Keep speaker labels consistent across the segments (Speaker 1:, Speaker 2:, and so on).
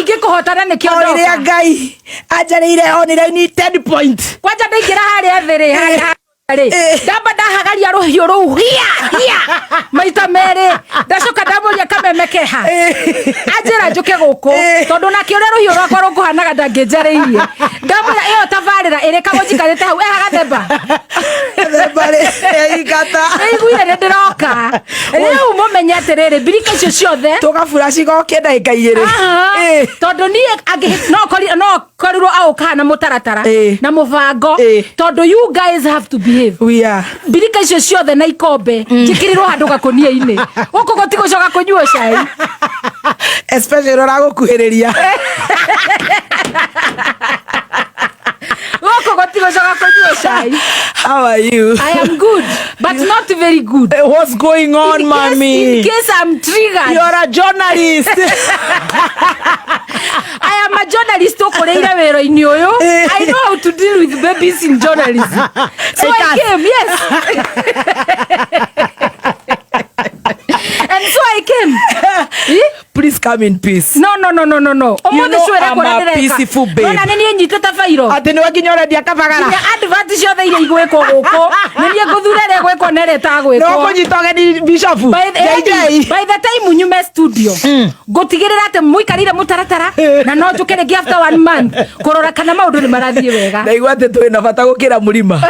Speaker 1: Ingĩkũhotana nĩkĩo
Speaker 2: O rĩrĩa
Speaker 1: ndoka.
Speaker 2: Ngai anjarĩire onire ni 10 point.
Speaker 1: Kwanja ndaingĩra harĩa thĩ rĩ, harĩa rĩ, ndamba ndahagaria rũhiũ rũu hia hia maita merĩ, ndacoka ndamũria kameme keha, anjĩra njũke gũkũ tondũ nake ũrĩa rũhiũ rwakwa rũkũhanaga ndangĩnjarĩirie. Ndamwĩra ĩyo tabarĩra ĩrĩkagwo njikarĩte hau eha gathemba.
Speaker 2: Gathemba rĩ, ingata.
Speaker 1: Nĩiguire nĩ ndĩroka. Rĩu mũmenye atĩrĩrĩ, mbirika icio ciothe
Speaker 2: Tũgabura cigoke ndagĩka igĩrĩ.
Speaker 1: Aha. Tondũ niĩ no korirwo aũkaga na mũtaratara na mũbango, tondũ you guys have to behave.
Speaker 2: We are.
Speaker 1: Mbirika icio ciothe na ikombe njĩkĩrĩrwo handũ gakũnia-inĩ gũkũ gũtigũcoka kũnyuo cai.
Speaker 2: Especially ũragũkuhĩrĩria.
Speaker 1: Gũkũ gũtigũcoka kũnyuo cai.
Speaker 2: How are you?
Speaker 1: I am good, but not very good.
Speaker 2: What's going on,
Speaker 1: In
Speaker 2: mommy?
Speaker 1: In case I'm triggered.
Speaker 2: You're a journalist.
Speaker 1: I am a journalist ũkũrĩire wĩra-inĩ ũyũ. I know how to deal with babies in journalism. So I
Speaker 2: Like us.
Speaker 1: came, yes. And so I came.
Speaker 2: Please come in peace.
Speaker 1: No, no, no, no, no, no.
Speaker 2: You
Speaker 1: Ũmũthĩ
Speaker 2: know
Speaker 1: cuĩre
Speaker 2: I'm
Speaker 1: kũrĩa
Speaker 2: a
Speaker 1: ndĩreka.
Speaker 2: peaceful babe.
Speaker 1: Nona nĩ niĩ nyitĩte bairo.
Speaker 2: Atĩ nĩwe nginya ũrendia kabagara.
Speaker 1: Nginya advert ciothe iria igwĩkwo gũkũ. Nĩ niĩ ngũthura ĩrĩa ĩgwĩkwo na ĩrĩa ĩtagwĩkwo.
Speaker 2: No kũnyita ũgeni Bishop.
Speaker 1: By the,
Speaker 2: JJ.
Speaker 1: by the time nyume studio, ngũtigĩrĩra atĩ mũikarĩire mũtaratara, na no njũke rĩngĩ after one month kũrora kana maũndũ nĩ marathiĩ wega.
Speaker 2: Ndaigua atĩ twĩ na bata gũkĩra mũrima.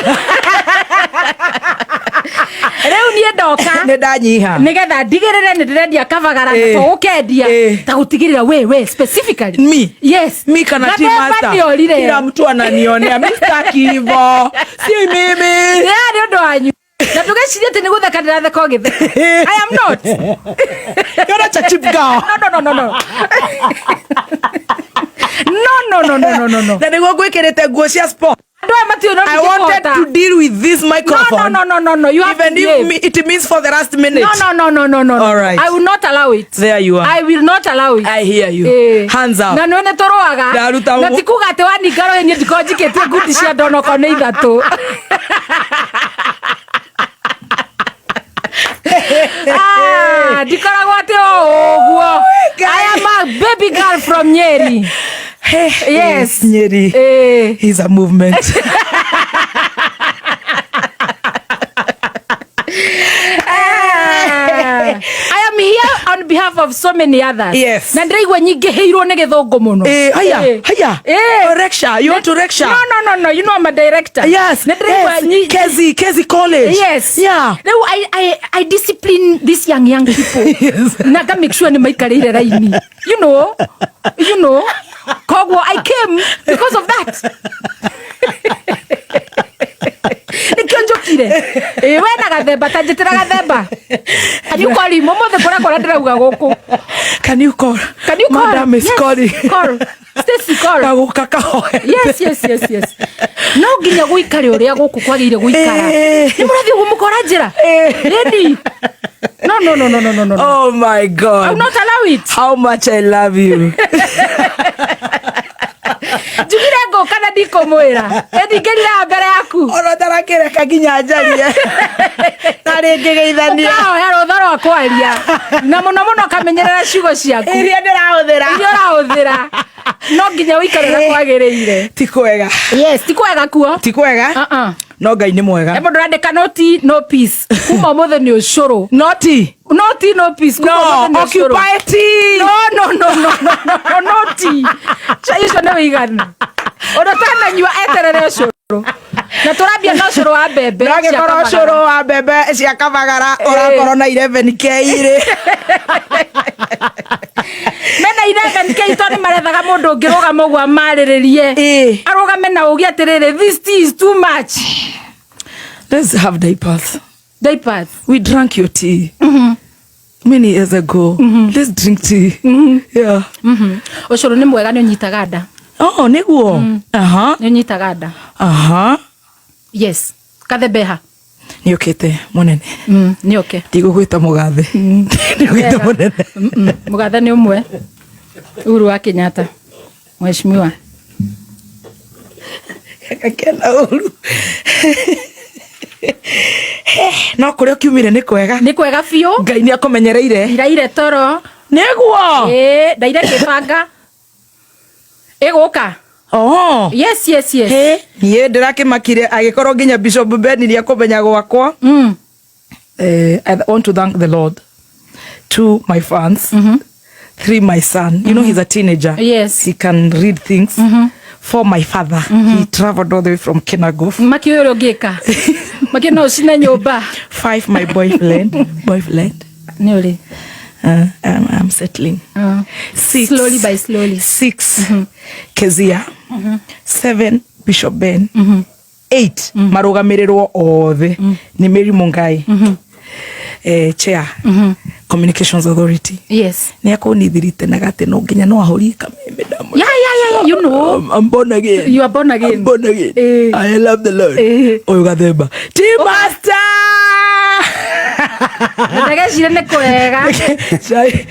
Speaker 1: Rĩu niĩ ndoka
Speaker 2: Nĩ ndanyiha.
Speaker 1: nĩgetha ndigĩrĩre nĩ ndĩrendia kabagara na tũgũkendia ta gũtigĩrĩra we specifically.
Speaker 2: Me?
Speaker 1: Yes.
Speaker 2: Mi kana team
Speaker 1: Gathemba
Speaker 2: master.
Speaker 1: nĩorire.
Speaker 2: Kila mtu ananionea. Mi sitaki hivyo. Si mimi.
Speaker 1: Nĩ ũndũ wanyu na ndũgecirie atĩ nĩ gũtheka ndĩratheka ũgĩtheka. I am not.
Speaker 2: You're not a cheap girl.
Speaker 1: No, no, no, no, no. No, no, no, no, no, no, no.
Speaker 2: Na nĩguo ngwĩkĩrĩte nguo cia sport.
Speaker 1: Andũ aya matiũĩ no
Speaker 2: I wanted
Speaker 1: ndingĩkũhota.
Speaker 2: to deal with this
Speaker 1: No,
Speaker 2: microphone.
Speaker 1: no, no, no, no, no. You have
Speaker 2: Even
Speaker 1: to
Speaker 2: if
Speaker 1: behave.
Speaker 2: me, it means for the last minute.
Speaker 1: No, no, no, no, no, no.
Speaker 2: All right.
Speaker 1: I will not allow it.
Speaker 2: There you are.
Speaker 1: I will not allow it.
Speaker 2: I hear you. Hands up.
Speaker 1: Na nĩ nĩ tũrũaga.
Speaker 2: Ndaruta
Speaker 1: Na ti kuga atĩ waninga rũĩ niĩ ndikorwo njikĩtie ngundi cia ndono okorwo nĩ ithatũ. Ah, ndikoragwo atĩ o ũguo. I am a baby girl from Nyeri. Yes.
Speaker 2: Nyeri. Is a movement.
Speaker 1: Ah, I am here on behalf of so many others.
Speaker 2: Yes.
Speaker 1: Na ndĩraigua nyingĩhĩirwo nĩ gĩthũngũ mũno.
Speaker 2: Haya, haya.
Speaker 1: Eh.
Speaker 2: Oh, lecture. You want to lecture?
Speaker 1: No, no, no, no. You know I'm a director.
Speaker 2: Yes.
Speaker 1: Nĩ ndĩraigua
Speaker 2: Yes. Kezi College.
Speaker 1: Yes.
Speaker 2: Yeah.
Speaker 1: Rĩu I discipline these young people.
Speaker 2: Yes.
Speaker 1: Na nga make sure nĩ maikarĩire raini. You know. You know. Koguo I came because of that. Nĩkĩo njũkire. Ĩ we na gathemba ta njĩtĩra gathemba. Can you call him? Ũmũthĩ kũrĩa kũrĩa ndĩrauga gũkũ.
Speaker 2: Can you call?
Speaker 1: Can you call?
Speaker 2: Madam is
Speaker 1: Yes.
Speaker 2: calling.
Speaker 1: Call. Stacy, call.
Speaker 2: Kaguka kahoe.
Speaker 1: Yes, yes, yes, yes. No nginya gũikare ũrĩa gũkũ kwagĩrĩire gũikara. Nĩ mũrathiĩ ũguo mũkora njĩra. Lady. No, no, no, no, no, no, no.
Speaker 2: Oh my God.
Speaker 1: I will not allow it.
Speaker 2: How much I love you.
Speaker 1: Njugire ngũka na ndikũmwĩra. Ĩndingĩrira mbere yaku.
Speaker 2: Ona ũtarakĩreka nginya njarie. Na rĩngĩ geithania.
Speaker 1: Ũkahoya rũtha rwa kwaria. Na mũno mũno ũkamenyerera ciugo ciaku.
Speaker 2: Iria ndĩrahũthĩra.
Speaker 1: Iria ũrahũthĩra. No nginya ũikare ũrĩa kwagĩrĩire.
Speaker 2: Ti kwega.
Speaker 1: Yes, ti kwega kuo.
Speaker 2: Ti kwega.
Speaker 1: Uh-uh.
Speaker 2: No Ngai nĩ mwega.
Speaker 1: He mũndũ ũrandĩka no tea, no peace. Kuma ũmũthĩ nĩ ũcũrũ.
Speaker 2: No tea.
Speaker 1: No tea, no peace. Kuma
Speaker 2: No,
Speaker 1: ũmũthĩ nĩ ũcũrũ.
Speaker 2: occupy tea.
Speaker 1: No, no, no, no, no, no, no tea. Cai ũcio nĩ wĩiganu. Ũndũ ũtananyua eterere ũcũrũ. Na tũrambia na ũcũrũ wa mbembe.
Speaker 2: No
Speaker 1: cia
Speaker 2: angĩkorwo
Speaker 1: kabagara.
Speaker 2: ũcũrũ wa mbembe cia kabagara ũrakorwo na 11K rĩ.
Speaker 1: Mena 11K tondũ nĩ marethaga mũndũ ũngĩrũgama ũguo amarĩrĩrie. Arũgame na uge atĩrĩrĩ, this tea is too much.
Speaker 2: Let's have diapers.
Speaker 1: Diapers.
Speaker 2: We drank your tea. Many years ago. Let's drink tea. Yeah.
Speaker 1: Ũcũrũ nĩ mwega, nĩ ũnyitaga nda.
Speaker 2: Oh, nĩguo. Aha.
Speaker 1: Nĩ ũnyitaga nda.
Speaker 2: Aha.
Speaker 1: Yes. Kathembeha.
Speaker 2: Nĩ ũkĩte mũnene.
Speaker 1: Nĩ oke.
Speaker 2: Ndigũgwĩta mũgathe. Nĩ ũkĩte mũnene.
Speaker 1: Mũgathe nĩ ũmwe. Uhuru wa Kenyatta. Mheshimiwa.
Speaker 2: Gakena ũru. No kũrĩa ũkiumire nĩ kwega.
Speaker 1: Nĩ kwega biũ.
Speaker 2: Ngai nĩ akũmenyereire.
Speaker 1: Iraire toro.
Speaker 2: Nĩguo.
Speaker 1: Ĩĩ, ndaire ngĩbanga. Ĩgũka.
Speaker 2: Oh.
Speaker 1: Yes.
Speaker 2: He, niĩ ndĩrakĩmakire agĩkorwo nginya Bishop Ben nĩ akũmenya gwakwa. I want to thank the Lord. Two, my fans. Three, my son. You know, he's a teenager. He can read things. Four, my father. He traveled all the way from Kinangop.
Speaker 1: Maki ũyũ ũrĩa ũngĩka. Maki no ũcine nyũmba.
Speaker 2: Five, my boyfriend. Boyfriend.
Speaker 1: Nĩ ũrĩ.
Speaker 2: I'm settling. Six.
Speaker 1: Slowly by slowly.
Speaker 2: Six, Kezia. Seven, Bishop Ben. Eight, marũgamĩrĩrwo othe nĩ Mary Mungai, chair, Communications Authority. Nĩ akũnithirite na gati no nginya no ahũrie kameme ndamũ.
Speaker 1: Yeah, you know.
Speaker 2: I'm born again.
Speaker 1: You are born again.
Speaker 2: I'm born again. I love the Lord. Ũyũ gathemba. Team Master!
Speaker 1: Ndagecire nĩ kwega.
Speaker 2: Cai.